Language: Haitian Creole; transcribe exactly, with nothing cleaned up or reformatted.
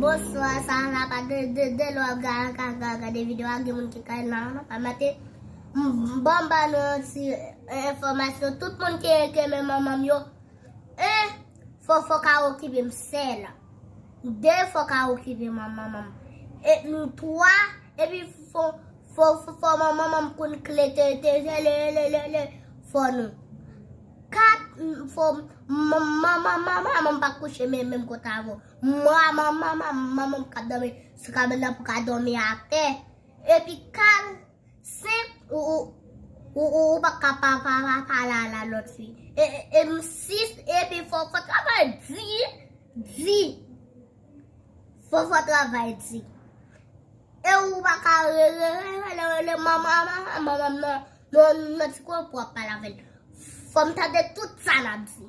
Bonswa, sa la pa de de de lè w ap ga- ga- ga- gade videyo a, gen moun ki kay la, la pa mate. M- m- Ban m ba nou yon ti, eh, enfòmasyon. Tout moun ki renmen manman m yo, en, fò fò ka okipe m sèl. De, fò ka okipe manman m. E nou twa, epi fò fò fò fò manman m konn kle te te te le le le le fò nou. Kat, fò manman manman manman m pa kouche men menm kote avè w. Mwa manman manman manman m k ap dòmi sou kabann nan pou ka dòmi atè. Epi kat, senk, ou ou ou ou ou pa ka pa pa pa pale a la lòt fi. E e e m sis, epi fò fò travay di di. Fò fò travay di. E ou pa ka re re re re le manman manman manman m nan nan nan ti kwen pou ap pale avè l. Fò m tande tout sa n ap di.